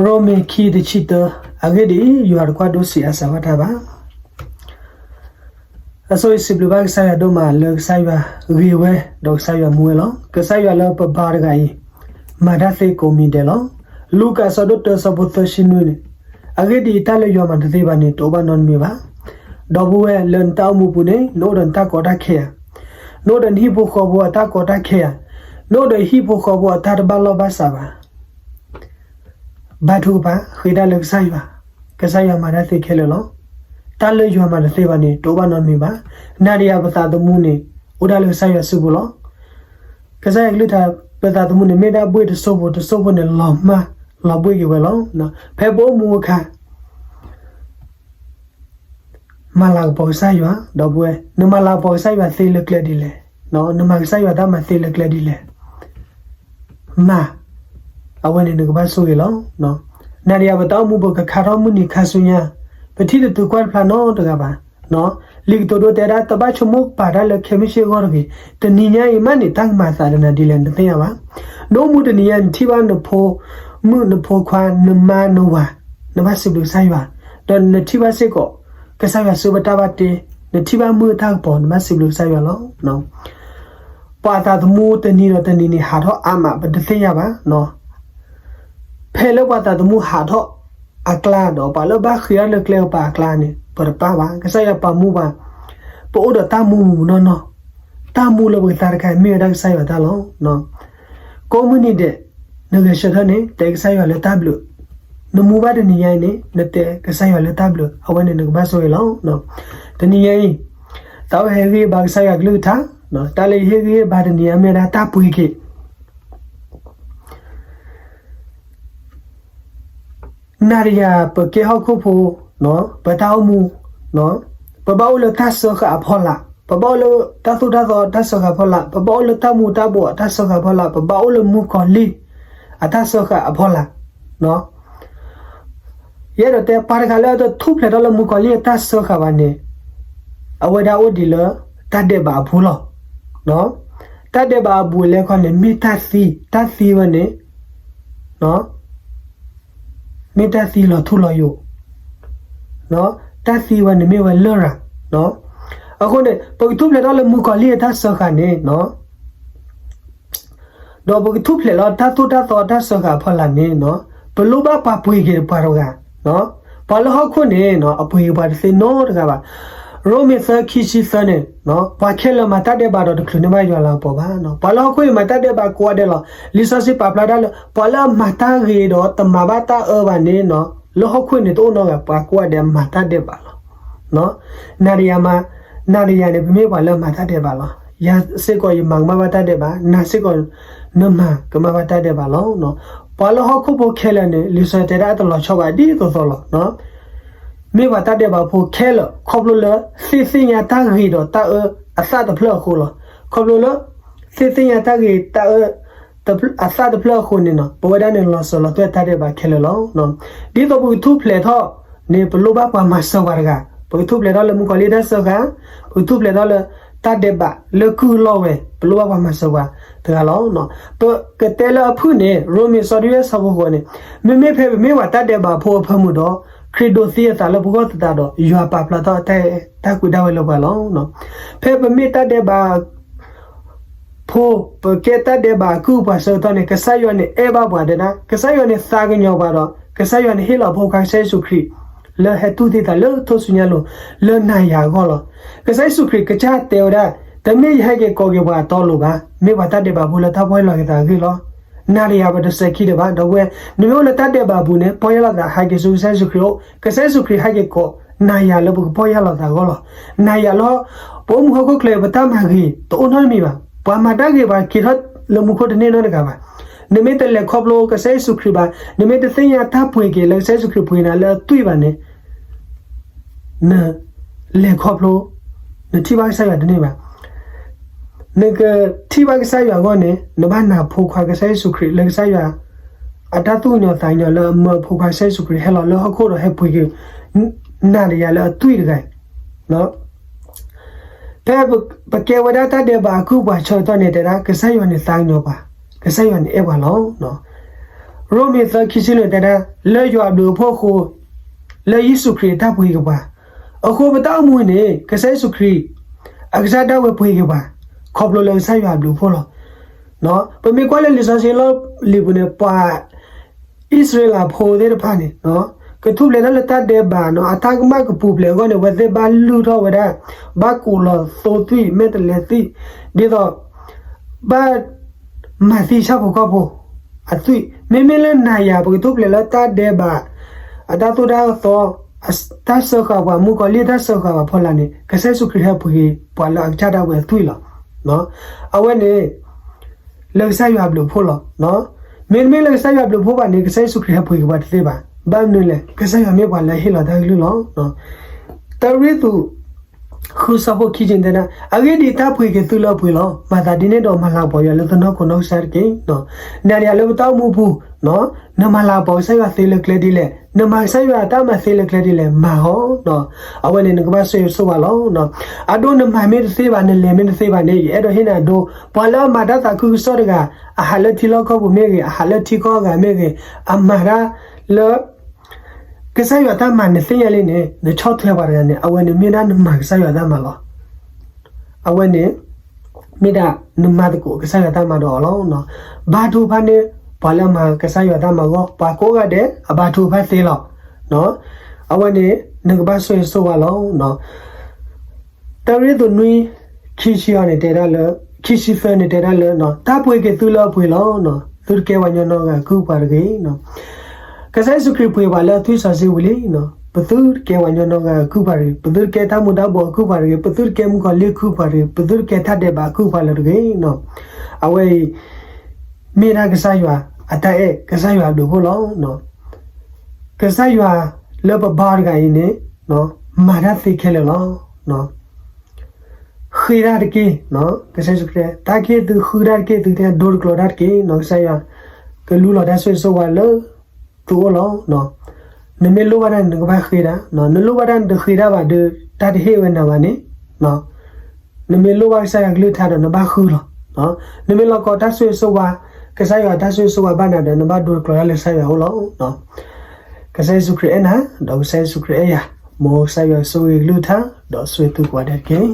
ရိမ့ၤခံတဆံတၢ, အဂ့ၢ်ဒ်အံၤ, ယွၤတကွၢ်ဒိစံးအါစၢၤဘၣ်တၢ်ဘၣ်. အဆိအံၤစံးဘျုးဘၣ်ကစၢ်ယွၤဒိၣ်မးလၢကစၢ်ယွၤဂ့ၤဝဲ, ဒီးကစၢ်ယွၤမူဝဲလီၤ. ကစၢ်ယွၤလၢပဘါတဂၤအံၤ, မၤတၢ်သ့ကိးမံၤဒဲးလီၤ. လူၤကၣ်အဆၢဒိၣ်တၢ အဆၢဖိသၢဆံနွံန့ၣ်, အဂ့ၢ်ဒ်အံၤ, တၢ်လၢယွၤမၤတသ့ဘၣ်န့ၣ် တအိၣ်ဘၣ်နီတမံၤဘၣ်. ဒီပုၢ်ဝဲၢ်, လၢနတၢ်အိၣ်မူပူၤန့ၣ်, နအိၣ်ဒီးနတၢ်ကီတၢ်ခဲဧါ, နအိၣ်ဒီးနဟံၣ်ဖိဃီဖိအတၢ်ကီတၢ်ခဲဧါ, နအိၣ်ဒီးဟံၣ်ဖိဃီဖိအတၢ်တဘၣ်လီၢ်ဘၣ်စးဘၣ်. ဘါထုကဖၣ်, ဃ့တၢ်လၢကစၢ်ယွၤ, ကစၢ်ယွၤမၤတၢ်သ့ခဲလၢာ်လီၤ. တၢ်လၢယွၤမၤတသ့ဘၣ်န့ၣ် တအိၣ်ဘၣ်နီတမံၤဘၣ်. နၤဒီးယၤပသးသမူန့ၣ်, အိၣ်ဒၣ်လၢကစၢ်ယွၤစုပူၤလီၤ. ကစၢ်ယွၤကလုၢ်ကထါ, ပသးသမူန့ၣ် မ့ၢ်ဒၣ်ဘှ့ၣ်တစိၢ်ဖိ, တစိၢ်ဖိန့ၣ်လီၤမၢ်, လီၤဘှ့ၣ်က့ၤဝဲလီၤ. ဖဲပအိၣ်မူအခါ မၤလၤကပီၤကစၢ်ယွၤ, ဒီပုၢ်ဝဲၢ်, နမၤလၤကပီၤကစၢ်ယွၤသ့လၢကျဲဒ်လဲၣ်. နမၤကစၢ်ယွၤတၢ်မၤသ့လၢကျဲဒ်လဲၣ်. မၤ, အဝဲန့ၣ်နကဘၣ်ဆိၣ်ဂ့ၤလီၤ. နၤဒီးယၤပတၢ်အိၣ်မူပူၤကခါထီၣ်မုၢ်နံၤခါဆူညါ, ပထံၣ်တတုၤကွၢ်တဖျါနီတဂၤဘၣ်. လံာ်ကတိၤဒိတဲဒၣ် တဘၣ်ဆိကမိၣ်ပာ်တၢ်လၢခဲမုၢ်ဆ့ၣ်အဂီၢ်တဂ့ၤ. တနံၤညါအံၤမးန့ၣ် တၢ်ကမၤအသးဒီးနၤဒ်လဲၣ် နတသ့ၣ်ညါဘၣ်. နအိၣ်မူတနံၤညါ နထံၣ်ဘၣ်နဖိမုၣ်နဖိခွါ နမါနဝၤ, နဘၣ်စံးဘျုးကစၢ်ယွၤ, ဒီးနထံၣ်ဘၣ်စ့ၢ်ကီး ကစၢ်ယွၤဆှၢပတၢ်ဘၣ်တ့, နထံၣ်ဘၣ်မုၢ်တၢ်ကပီၤ နဘၣ်စံးဘျုးကစၢ်ယွၤလီၤ. ပှၤအသးသမူတနံၤဒီးတနံၤန့ၣ် ဟးထီၣ်အါမး ပတသ့ၣ်ညါဘၣ်. ဖဲလၢပှၤသးသမူဟးထီၣ်အကျါဒီး ပှၤလၢဘၣ်ဃ့အီၤလၢကျဲကပၤအကျါန့ၣ် ပတပၣ်ဘၣ်. ကစၢ်ယွၤပာ်မူပှၤ, ပအိၣ်ဒီးတၢ်မူမူနီၢ်နီၢ်, တၢ်မူလၢပကသါတခါ မ့ၢ်ဝဲဒၣ်ကစၢ်ယွၤတၢ်လီၤ. ကိးမုၢ်နံၤဒဲး နဂဲၤဆၢထၢၣ်န့ၣ် တဲကစၢ်ယွၤလၢတၢ်ဘျုး, နမူဘၣ်တနံၤညါအံၤန့ၣ် နတဲကစၢ်ယွၤလၢတၢ်ဘျုး, အဝဲန့ၣ်နကဘၣ်ဆိၣ်ဂ့ၤလီၤ. တနံၤညါအံၤ သးအိၣ်ဟ့ၣ်ဂံၢ်ဟ့ၣ်ဘါကစၢ်ယွၤကလုၢ်ကထါ, တၢ်လၢယဟ့ၣ်ဂံၢ်ဟ့ၣ်ဘါတနံၤညါမ့ၢ်ဝဲဒၣ်တၢ်ပှ့ၤက့ၤ နၤဒီးယၤ ပကဲဟီၣ်ခိၣ်ဖိ, ပတၢ်အိၣ်မူ, ပဘၣ်အိၣ်လၢတၢ်စၢဃာ်အဖီလာ်, ပဘၣ်အိၣ်လၢတၢ်သိၣ်တၢ်သီတၢ်စၢဃာ်အဖီလာ်, ပဘၣ်အိၣ်လၢတၢ်မူၤတၢ်ဘှီးအတၢ်စၢဃာ်အဖီလာ်, ပဘၣ်အိၣ်လၢမုၣ်ကီၤလံၢ်အတၢ်စၢဃာ်အဖီလာ်. ယအဲၣ်ဒိးတဲ ပှၤတဂၤလၢအတထူၣ်ဖျဲးထီၣ်လၢမုၣ်ကီၤလံၢ်အတၢ်စၢဃာ်ဘၣ်န့ၣ် အဝဲဒၣ်အိၣ်ဒံးလၢတၢ်ဒဲးဘးအပူၤလီၤ. တၢ်ဒဲးဘးအပူၤလဲၤခီန့ၣ် မ့ၢ်တၢ်သံ, တၢ်သံဝဲန့ၣ် မ့ၢ်တၢ်သံလီၤထူလီၤယိာ်, တၢ်သံဝဲန့ၣ်မ့ၢ်ဝဲလရာ်. အဃိန့ၣ် ပကထူၣ်ဖျဲးထီၣ်လၢမုၣ်ကီၤလံၢ်အတၢ်စၢဃာ်န့ၣ် ဒီးပကထူၣ်ဖျဲးလၢတၢ်သိၣ်တၢ်သီအတၢ်စၢဃာ်အဖီလာ်န့ၣ်, ပလိၣ်ဘၣ်ပှၤပှ့ၤက့ၤပှၤတဂၤ. ပှၤလၢဟီၣ်ခိၣ်န့ၣ် အပှ့ၤက့ၤပှၤတသ့နီတဂၤဘၣ်. ရိမ့ၤသၢ ခံဆံသၢန့ၣ်, ပှၤခဲလၢာ်မၤတၢ်ဒဲးဘးဒီးတချုးန့ၢ်ဘၣ်ယွၤလၤကပီၤဘၣ်. ပှၤလၢဟီၣ်ခိၣ်အံၤမၤတၢ်ဒဲးဘးကိးဂၤဒဲးလီၤ. လံာ်စီဆှံပာ်ဖျါဒၣ်လၢ ပှၤလၢအမၤတၢ်ဂ့ၤဒီးတမၤဘၣ်တၢ်အၢဘၣ်န့ၣ်, လၢဟီၣ်ခိၣ်န့ၣ်တအိၣ်နီတဂၤ, ပှၤကိးဂၤဒဲးမၤတၢ်ဒဲးဘးလီၤ. နၤဒီးယၤမး, နၤဒီးယၤန့ၣ် ပမ့ၢ်ပှၤလၢအမၤတၢ်ဒဲးဘးလီၤ. ယၤစ့ၢ်ကီးယမၤကမၣ်ဘၣ်တၢ်ဒဲးဘး, နၤစ့ၢ်ကီး နမၤကမၣ်ဘၣ်တၢ်ဒဲးဘးလီၤ. ပှၤလၢဟီၣ်ခိၣ်ဖိခဲလၢာ်န့ၣ် လံာ်စီဆှံတဲဒၣ်အတလီၤဆီဘၣ်ဒ်သိးသိးလီၤ. မ့ၢ်ပှၤတၢ်ဒဲးဘးဖိခဲလၢာ် ခီဖျိလၢသ့ၣ်သ့ၣ်ညါတၢ်ဂ့ၤဒီးတၢ်အၢအသၣ်တဖျၢၣ်အဃိလီၤ. ခီဖျိလၢသ့ၣ်သ့ၣ်ညါတၢ်ဂ့ၤတၢ်အၢ အသၣ်တဖျၢၣ်အဃိန့ၣ်, ပဝဲဒၣ်န့ၣ်လီၤစၢၤလီၤသွဲၣ်တၢ်ဒဲးဘးခဲလၢာ်လီၤ. ဒ်သိးပကထူၣ်ဖျဲးထီၣ်န့ၣ် ပလိၣ်ဘၣ်ပှၤမၤစၢၤပှၤတဂၤ, ပကထူၣ်ဖျဲးထီၣ်လၢမုၣ်ကီၤလံၢ်တၢ်စၢဃာ်, ပကထူၣ်ဖျဲးထီၣ်လၢတၢ်ဒဲးဘးလၢကုၢ်လီၢ်ဝဲ, ပလိၣ်ဘၣ်ပှၤမၤစၢၤပှၤတဂၤလီၤ. ပကတဲလၢအဖုၣ်န့ၣ် ရိမ့ၤစီၤဒုယဲၢ်ဆၢဖိဃိးန့ၣ်, မ့မ့ၢ်ဖဲပမ့ၢ်ပှၤတၢ်ဒဲးဘးဖိအဖၢမုၢ်ဒီး ခရံာ်ဒိးသံအသးလၢပဂီၢ်သတးဒီး ယွၤပာ်ဖျါထီၣ်တၢ်အဲၣ်တၢ်ကွံဒၣ်ဝဲလၢပှၤလီၤ. ဖဲပမ့ၢ်တၢ်ဒဲးဘး ဖိ, ပကဲတၢ်ဒဲးဘးအကုၢ်အပှၤဆၢကတီၢ်န့ၣ် ကစၢ်ယွၤန့ၣ်အဲၣ်ဘၣ်ပှၤဒဲဒၣ်, ကစၢ်ယွၤန့ၣ်သးကညီၤပှၤဒီး ကစၢ်ယွၤန့ၣ်ဟ့ၣ်လီၤအဖိခွါကစၢ်ယ့ၣ်ၡူးခရံာ် လၢဟဲတူၢ်သံသးလၢထူၣ်စုညါလိၤ လၢနၤယၤအဂီၢ်လီၤ. ကစၢ်ယ့ၣ်ၡူးခရံာ်ကစၢ်တဲဝဲဒၣ်, တမ့ၢ်ယဟဲက့ၤကိးက့ၤပှၤအတီအလိၤဘၣ်, မ့ၢ်ပှၤတၢ်ဒဲးဘးဖိလၢတၢ်ပီၢ်ယၢ်လီၤက့ၤသးအဂ့ၢ်လီၤ. နၤဒီးယၤပတစဲးခံဒံးဘၣ်, ဒီပုၢ်ဝဲၢ်, နမ့ၢ်အိၣ်လၢတၢ်ဒဲးဘးအပူၤန့ၣ် ပီၢ်ယၢ်လီၤသးဟဲက့ၤဆူကစၢ်ယ့ၣ်ၡူးခရံာ်အအိၣ်, ကစၢ်ယ့ၣ်ၡူးခရံာ်ဟဲက့ၤကိးနၤယၤလၢပကပီၢ်ယၢ်လီၤသးအဂီၢ်လီၤ. နၤယၤလၢ ပအိၣ်မူဟီၣ်ခိၣ်ချၢအံၤ ပတၢ်မၤဂ့ၤတအိၣ်နီတမံၤဘၣ်, ပှၤမၤတၢ်ဂ့ၤပှၤက့ၤထီၣ်လၢမူခိၣ်တန့ၢ်နီတဂၤဘၣ်. နမ့ၢ်တလဲၤခီဖျိကစၢ်ယ့ၣ်ၡူးခရံာ်ဘၣ်, နမ့ၢ်တသ့ၣ်ညါတၢ်ပှ့ၤက့ၤလၢကစၢ်ယ့ၣ်ၡူးခရံာ်ပှ့ၤနၤလၢအသွံၣ်ဘၣ်န့ၣ်, နလဲၤခီဖျိ, နထံၣ်ဘၣ်ကစၢ်ယွၤတန့ၢ်ဘၣ်. နကထံၣ်ဘၣ်ကစၢ်ယွၤအဂီၢ်န့ၣ် နဘၣ်နာ်ဖိခွါကစၢ်ယ့ၣ်ၡူးခရံာ်လၢကစၢ်ယွၤ အတၢ်သူၣ်ကညီၤသးကညီၤလၢအမၢဖိခွါကစၢ်ယ့ၣ်ၡူးခရံာ်ဟဲလီၤလၢဟီၣ်ခိၣ်ဒီးဟဲပှ့ၤက့ၤ နၤဒီးယၤလၢအသွံၣ်တဂၤအံၤ ဖဲပကဲဝဲဒၣ်တၢ်ဒဲးဘးအကုၢ်အပှၤဆၢကတီၢ်န့ၣ် တဲဒၣ် ကစၢ်ယွၤန့ၣ်သးကညီၤပှၤ, ကစၢ်ယွၤန့ၣ်အဲၣ်ပှၤလီၤ. ရိမ့ၤသၢခံဆံလွံၢ်တဲဒၣ် လၢယွၤအဘျုးအဖှိၣ်အဃိ လၢယ့ၣ်ၡူးခရံာ်အတၢ်ပှ့ၤက့ၤပှၤ အဃိပတၢ်အိၣ်မူန့ၣ် ကစၢ်ယ့ၣ်ၡူးခရံာ် အကစၢ်ဒၣ်ဝဲပှ့ၤက့ၤပှၤ ခီဖျိလၢကစၢ်ယွၤအဘျုးအဖှိၣ်လီၤ. ပမ့ၢ်ကွၢ်လၢလံာ်စီဆှံလီၢ်လံၤပူၤန့ၣ် ပှၤ အံၣ်စရ့လးဖိသ့ၣ်တဖၣ်န့ၣ် ကထူၣ်ဖျဲးထီၣ်လၢတၢ်ဒဲးဘးနီၤ အတၢ်ကမၣ်ကပူၤဖျဲးအဂီၢ်န့ၣ် အဝဲသ့ၣ်ဘၣ်လုၢ်ထီၣ်ဝဲဒၣ် ဘၣ်ကူးလီၤသိသွံၣ် မဲာ်တဲးလဲးသွံၣ် ဒ်သိး ဘၣ်မၤသံဆၣ်ဖိကီၢ်ဖိအသွံၣ် မ့မ့ၢ်လၢနၤယၤ ပကထူၣ်ဖျဲးလၢတၢ်ဒဲးဘး အတၢ်သိၣ်တၢ်သီ တၢ်စၢဃာ်ပှၤ မုၣ်ကီၤလံၢ်တၢ်စၢဃာ်ပှၤဖီလာ်န့ၣ် ကစၢ်ယ့ၣ်ၡူးခရံာ်ဟဲပှ့ၤက့ၤပှၤလၢအကစၢ်ဒၣ်ဝဲအသွံၣ်လီၤ. အဝဲန့ၣ် လၢကစၢ်ယွၤအဘျုးအဖှိၣ်လီၤ. မ့တမ့ၢ်လၢကစၢ်ယွၤအဘျုးအဖှိၣ်ဘၣ်န့ၣ် ကစၢ်ယ့ၣ်ၡူးခရံာ်ဟဲပှ့ၤက့ၤပှၤတသ့ဘၣ်. ဘၣ်မနုၤလဲၣ် ကစၢ်ယွၤမ့ၢ်ပှၤလၢအဟ့ၣ်လီၤတၢ်ကလုၢ်လီၤ. တၢကရံၣ်သူး ဃုဆၢဖိခံဆံတဲဒၣ် အဂ့ၢ်ဒ်အံၤ တၢ်ပှ့ၤက့ၤသုလၢအပှ့ၤလီၤ. မၤသးဒ်န့ၣ်ဒီးမၤလၤကပီၤယွၤလၢသုနီၢ်ခိနီၢ်ကစၢ်တက့ၢ်. နၤဒီးယၤလၢပတၢ်အိၣ်မူပူၤ နမၤလၤကပီၤကစၢ်ယွၤသ့လၢကျဲဒ်လဲၣ်, နမၤကစၢ်ယွၤအတၢ်မၤသ့လၢကျဲဒ်လဲၣ် မၤအီၤ. အဝဲန့ၣ်နကဘၣ်ဆိၣ်ဂ့ၤဆိၣ်ဝါလီၤ. အဒိ နမၤမ့ၢ်တသ့ဘၣ် နလဲၤမ့ၢ်တသ့ဘၣ်န့ၣ် ယအဲၣ်ဒိးဟ့ၣ်နၤအဒိ ပှၤလၢအမၤတၢ်သးခုကစီၣ်တဂၤ အဟးလၢထံလီၢ်ကီၢ်ပူၤမ့ၢ်ဂ့ၤ, အဟးလၢထံကီၢ်အဂၤမ့ၢ်ဂ့ၤ, အမၤတၢ်လၢ ကစၢ်ယွၤတၢ်မၤနသ့ၣ်ညါလံန့ၣ် နဆီၣ်ထွဲပှၤတဂၤန့ၣ် အဝဲန့ၣ်မ့ၢ်ဒၣ်နမၤကစၢ်ယွၤတၢ်မၤလီၤ. အဝဲန့ၣ် မ့ၢ်ဒၣ်နမၤသကိးကစၢ်ယွၤတၢ်မၤဒီးအီၤလီၤ. ဘါထုကဖၣ်န့ၣ် ပှၤလၢအမၤကစၢ်ယွၤတၢ်မၤအဂီၢ် ပှၤကိးဂၤဒဲး အဘါထုကဖၣ်သ့လီၤ. အဝဲန့ၣ် နကဘၣ်ဆိၣ်ဂ့ၤဆိၣ်ဝါလီၤ. တၢကရံၣ်သူးနွံ ခံဆံအံၤန့ၣ် တဲဒၣ်လၢ ခံဆံသၢန့ၣ် တဲဒၣ်လၢ တၢ်ပှ့ၤက့ၤသုလၢအပှ့ၤလီၤ. သုတကဲပှၤညီနီတဂၤအကုၢ်အပှၤတဂ့ၤ. ကစၢ်ယ့ၣ်ၡူးခရံာ်ပှ့ၤပှၤလၢအသွံၣ်စီဆှံဝံၤလံ. ပသုတကဲပှၤညီနီတဂၤအကုၢ်အပှၤတဂ့ၤ, ပသုတကဲတၢ်မူၤတၢ်ဘှီးအကုၢ်အပှၤတဂ့ၤ, ပသုတကဲမုၣ်ကီၤလံၢ်အကုၢ်အပှၤတဂ့ၤ, ပသုတကဲတၢ်ဒဲးဘးအကုၢ်အပှၤလၢၤတဂ့ၤ. အဝဲအံၤ မ့ၢ်ဒၣ်ကစၢ်ယွၤအတၢ်အဲၣ် ကစၢ်ယွၤအဘျုးအဖှိၣ်လီၤ. ကစၢ်ယွၤလၢပဘါတဂၤအံၤန့ၣ် မၤတၢ်သ့ခဲလၢာ်လီၤ. ဃ့တၢ်တက့ၢ်. ကစၢ်ယ့ၣ်ၡူးခရံာ် တၢ်က့ၢ်သုဃုတၢ်တက့ၢ် သုတဲဒိတကျိၤတၢ်တက့ၢ်. ကစၢ်ယွၤ ကလူလီၤတၢ်ဆိၣ်ဂ့ၤဆိၣ်ဝါလၢသုအိၣ်လီၤ. နမ့ၢ်လိၣ်ဘၣ်တၢ်န့ၣ် နကဘၣ်ဃ့တၢ်, နလိၣ်ဘၣ်တၢ်န့ၣ် တဃ့တၢ်ဘၣ်ဒီး တၢ်တဟ့ၣ်ဝဲနၤဘၣ်န့ၣ် နမ့ၢ်လိၣ်ဘၣ်ကစၢ်ယွၤကလုၢ်ကထါဒီး နဘၣ်ဃုလီၤ. နမ့ၢ်လီၤကီတၢ်ဆိၣ်ဂ့ၤဆိၣ်ဝါ, ကစၢ်ယွၤတၢ်ဆိၣ်ဂ့ၤဆိၣ်ဝါဘၣ်နၤဒီး နဘၣ်ဒိတကျိၤတၢ်လၢကစၢ်ယွၤအအိၣ်လီၤ. ကစၢ်ယ့ၣ်ၡူးခရံာ်အဲၣ်နၤ, ဒီးကစၢ်ယ့ၣ်ၡူးခရံာ်အဲၣ်ယၤ, မ်ကစၢ်ယွၤဆိၣ်ဂ့ၤကလုၢ်ကထါ, ဒီးဆိၣ်ဂ့ၤသုကိးဂၤဒဲးတက့ၢ်.